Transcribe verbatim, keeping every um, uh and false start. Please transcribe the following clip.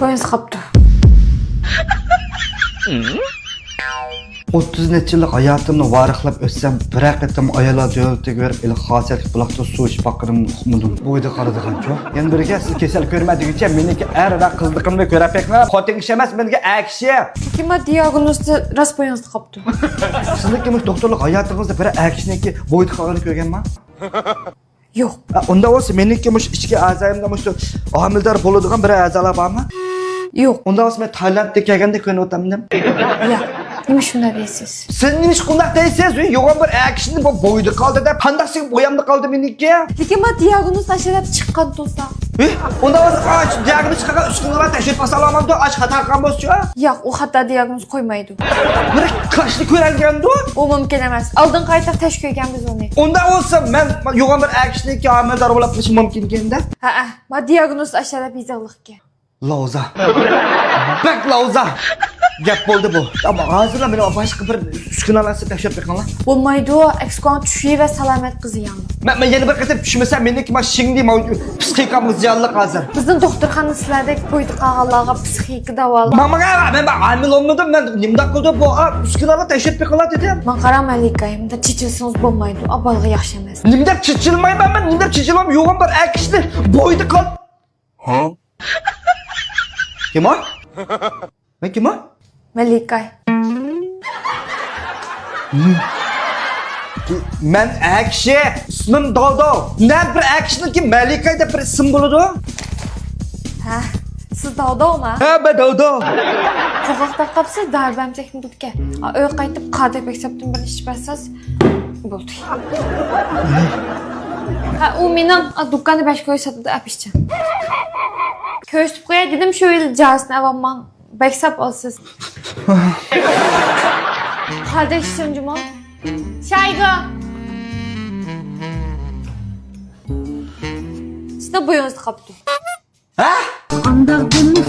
بوينىسى قاپتۇ. ئوتتۇز نەچچە يىللىق ھاياتىمنى ۋارىقلاپ ئۆتسەم، بىرەر قېتىم ئاياللار دۆلىتىگە بېرىپ، ئىلى خاسىيەتلىك بۇلاقتا سۇ ئىچىپ باققىنىمنى ئۇقمىدىم. بۇ ئىدى قارىدىغانچۇ؟ يەنە بىرىگە، سىز كېسەل كۆرمە دېگۈچە، مېنىڭكى ئەر ۋە قىزلىقىمنى كۆرۈپ بېقىڭلار. خوتۇن كىشى ئەمەس، مېنىڭكى ئەر كىشى. لېكىن ما دىياگنوزدا راست بوينىڭىزدا قاپتۇ. سىزنىڭكى مۇشۇ دوختۇرلۇق ھاياتىڭىزدا بىرەر ئەر كىشىنىڭكى بويىدا قالغىنى كۆرگەنما؟ يوق. ئا، ئۇنداق بولسا، مېنىڭكى مۇشۇ ئىچكى ئەزايىمدا مۇشۇ ھامىلىدار بولىدىغان بىر ئەزالار بارمۇ؟ يوق. ئۇنداق بولسا، مەن تايلاندتىن كەلگەندەك كۆرۈنۈۋاتامدىم؟ ياق. نېمە شۇنداق دەيسىز؟ سىز نېمىشقا ئۇنداق دەيسىز؟ يوغان بىر ئەر كىشىنى بۇ بويىدا قالدى دەپ، قانداق سىزگە بويامدا قالدى مېنىڭكى؟ لېكىن ما دىياگنوز ئاشۇ دەپ چىققان تۇرسا. ئۇنداق بولسا، ئاش دىياگنوز چىققان ئۈسكۈنىلەر تەكشۈرۈپ باقسا ئالامامدۇ؟ ئاش خاتا قىلغان بولسىچۇ؟ ياق، ئۇ خاتا دىياگنوز قويمايدۇ. بىر كاشلى كۆرەلىگەندۇ؟ ئۇ مۇمكىن ئەمەس. ئالدىنقى ئايدا تەكشۈرگەنبىز ئۇنى. ئۇنداق بولسا، مەن يوغان بىر ئەر كىشىنىڭكى ھامىلىدار بولۇپ قېلىشى مۇمكىنكەن-دە. ھەئە، ما دىياگنوز ئاشۇ دەپ يېزىقلىقكەن. لاۋزا. بەك لاۋزا. گەپ بولدى بۇ. ئەمما ھازىرلا مېنى باشقا بىر ئۈسكۈنە ئاستىدا تەكشۈرۈپ بېقىڭلار. بولمايدۇ، ئەكسىكوڭ چۈشى ۋە سالامەت قىزى ياڭ. مەن، مەن يەنە بىر قېتىم چۈشمىسەم، مېنىڭكى ما شىڭدى، ما پسىخىكامغا زىيانلىق ھازىر. بىزنىڭ دوختۇرخانا سىلەردەك بويىدا قالغانلارغا پسىخىكا داۋالىغان. ماڭ، ماڭ، مەن، مەن ھامىلە بولمىدىم، مەن نېمىنداق قىلدى بۇ؟ ئا، ئۈسكۈنە تەكشۈرۈپ بېقىڭلار دېدىم. ماڭا قاراڭ، مەلىكە، مۇنداق چېچىلسىڭىز بولمايدۇ. ئا، بالىغا ياخشى ئەمەس. نېمىندەك چېچىلمايمەن مەن، نېمىندەك چېچىلمايمەن؟ يوغان بىر ئەر كىشىنى بويىدا قال. ھا؟ كىم ئۇ؟ مەن كىم ئۇ؟ مەلىكاي. مەن ئەر كىشى، ئىسمىم داۋداۋ. نە بىر ئەر كىشىنىڭكى مەلىكاي دەپ بىر ئىسىم بولىدۇ؟ ھە، سىز داۋداۋما؟ ھە، مەن داۋداۋ. قورقاق تارقاپسىز، دارى بەرمىسەكمۇ بولىدىكەن. ئا، ئۆيگە قايتىپ قارا تەپەك سەپتىن بىر ئىچىپ بەرسىز. بولدى. ھە، ئۇ مېنىڭ، ئا، دۇكاندا بەش كوي ساتىدۇ، ئەپ ئىچىڭ. كۆرسىتىپ قوياي دېدىم، شۇ يىل جازىسىنى ئەۋالماڭ. بەك ساپ ئالىسىز. قارداش ئىچىم جۇمۇ. شايگو. سىزنىڭ بويىڭىزدا قاپتۇ. ھە؟ قانداق دېمىش؟